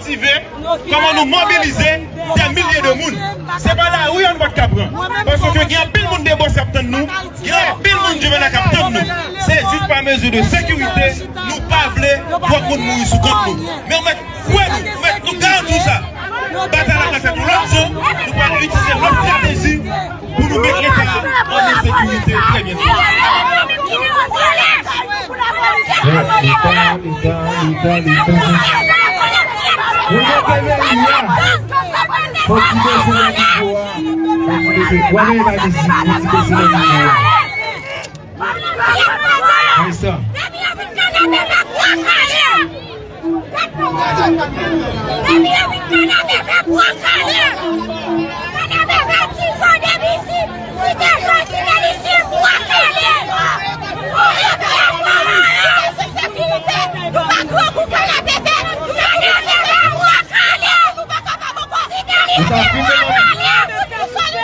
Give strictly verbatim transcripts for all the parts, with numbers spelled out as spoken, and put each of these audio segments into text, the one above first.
rive, kòman nou mobilize dè milye de moun. Se pa lari a nou pa t ka pran. Paske gen anpil moun Debòs k ap tann nou, gen anpil moun Juvenal k ap tann nou. Se jis pa mezi de sekirite, nou pa vle twòp moun mouri sou kont nou. Men ou mèt kwè nou, ou mèt nou garanti w sa. Batay la pral fèt yon lòt jan, nou pral itilize lòt estrateji. Pou nou met leta an ensekirite trè byento. Leta, leta, leta, leta. Pou nou leve peyi a. Fò ti bese nan nivo a. Fò ti bese. W ap gade pa isit, pou ti bese nan nivo a. Ay sa. Depi yo vin Kanapevè, bwa kale! Depi yo vin Kanapevè, bwa kale! Kanapevè, Tizo, Debisi, Site Jòj, Site Lisyen, bwa kale! Pou yo fè bwa kale, se sekirite, nou pa pran pou Kanapevè, Kanapevè, bwa kale! Nou pa kapab ankò, Site Lisyen, bwa kale! Pou nou sòlid!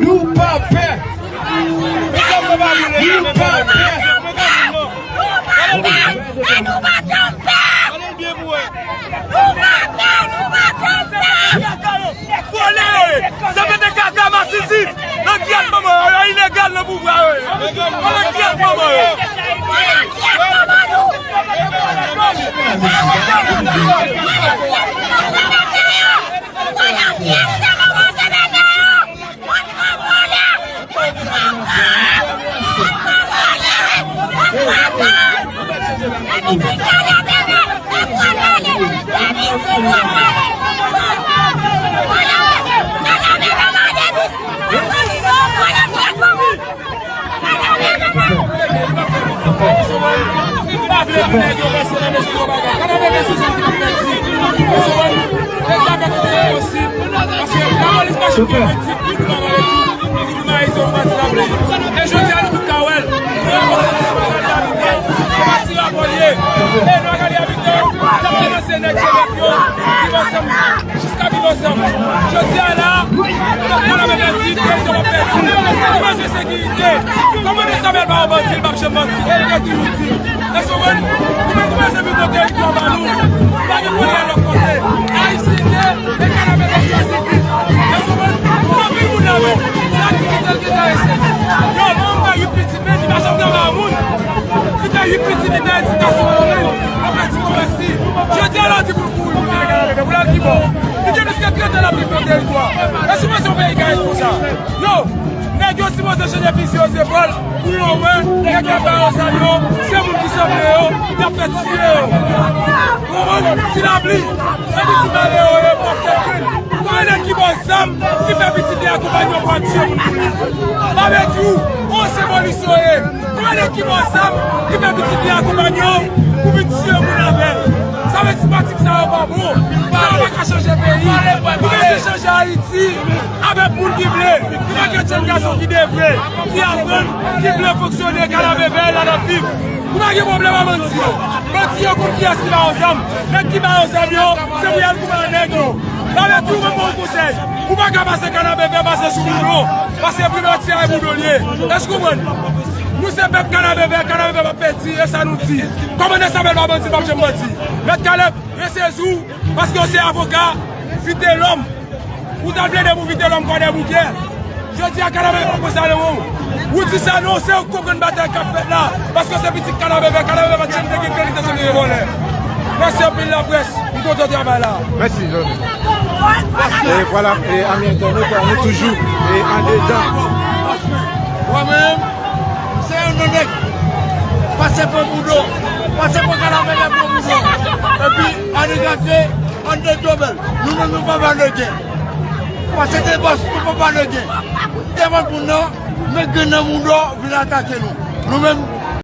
Nou pa pè. Nou pa pè. Nou pa pè. Nou pa pè. Nou pa pè. Vòlè yo ye. Se mete kaka masisi. Nan gyèt manman yo, yo ilegal nan pouvwa yo ye. Nan gyèt manman yo. M pa vle pou nèg yo rete nan lespri yon bagay. Kanapevè se zòn ki p ap pèdi. Ou konprann? Leta fè tout sa posib. Paske lapolis pa janm gen politik, li nou pa nan lespri. Li nou mayize, nou pati raple. E jodi a, nou tout ka wè l. Nou pran konsèy sou bagay de abitan. Nou pati raple. E nou a gade abitan. N ap denonse nèg G nèf yo. Viv ansanm. Jiska viv ansanm. Jodi a la, nou pral pèdi, peyi nou ap pèdi. Nou bezwen sekirite. Kòmandan Samuel pa yon bandi, li p ap janm bandi. E li te toujou di. Èske w konprann? Nou menm nou bezwen viv nan teritwa pa nou. Nou pa gen pou n al lòt kote. Ayisyen ye, e Kanapevè chwazi viv. Èske w konprann? Gen anpil moun la menm. Se aktivite l gentan eseye. Yo, mwen, mwen, uit pitit, men li pa janm travay a moun. Li fè uit pitit, li fè edikasyon an men l. Apre di konvèsi. Jodi a la, w di pou l kouri pou l vin Kanapevè. Pou l al ki bò? Li gen plis ke trant an l ap viv nan teritwa. Èske w panse yon peyi ka ret konsa? Yo, nèg yo sipoze chanje fizi yo zepòl pou yo wè nèg k ap ba yo zam yo, se moun ki sanble yo, y ap fè tiye yo. Ou konprann? Ti lapli, se pitit malere yo ye, pòv tèt grenn. Konbyen nèg ki ba w zam, ki fè pitit li akonpanye w pou al tiye moun pou li? Pa vle di w, yon ansyen polisye w ye. Konbyen nèg ki ba w zam, ki fè pitit li akonpanye w pou vin tiye moun avè l? Sa vle di pratik sa yo pa bon. Sa yo pa ka chanje peyi. Nou bezwen chanje Ayiti avèk moun ki vle. Yon pakèt jèn gason ki devwe, ki aprann, ki vle fonksyone, Kanapevè la n ap viv. Nou pa gen pwoblèm ak bandi yo. Bandi yo konn kiyès ki ba yo zam. Nèg ki ba yo zam yo, se pou y al koupe nèg yo. Malè tou, mwen ba w konsèy. Ou pa ka pase Kanapevè, pase sou Boudon. Paske primati a e Boudon l ye. Èske w konprann? Nou se pèp Kanapevè, Kanapevè p ap pèdi, e sa nou di. Kòmandan Samuel pa bandi, l p ap janm bandi. Mèt Caleb, resezi w, paske w se avoka Vitelhomme. Ou t al plede pou Vitelhomme Kwadèboukè. Jodi a, Kanapevè pa konsa non. Ou di sa non, se ou k konprann batay k ap fèt la. Paske se pitit Kanapevè, Kanapevè pa t janm te gen gang, li te janm te gen vòlè. Mèsi anpil laprès, m kontan travay la. Mèsi, Jòni. E vwala, e ami entènot, nou toujou e andedan. Mwen menm, se yon nonèg. Pase pran Boudon, pase pran Kanapevè pran Boudon. Epi, ann gate, ann de dyobèl. Nou menm nou pa pale gen. Pase de bòs, nou pa pale gen. Devan moun nan, men gen nan moun nan vin atake nou. Nou menm,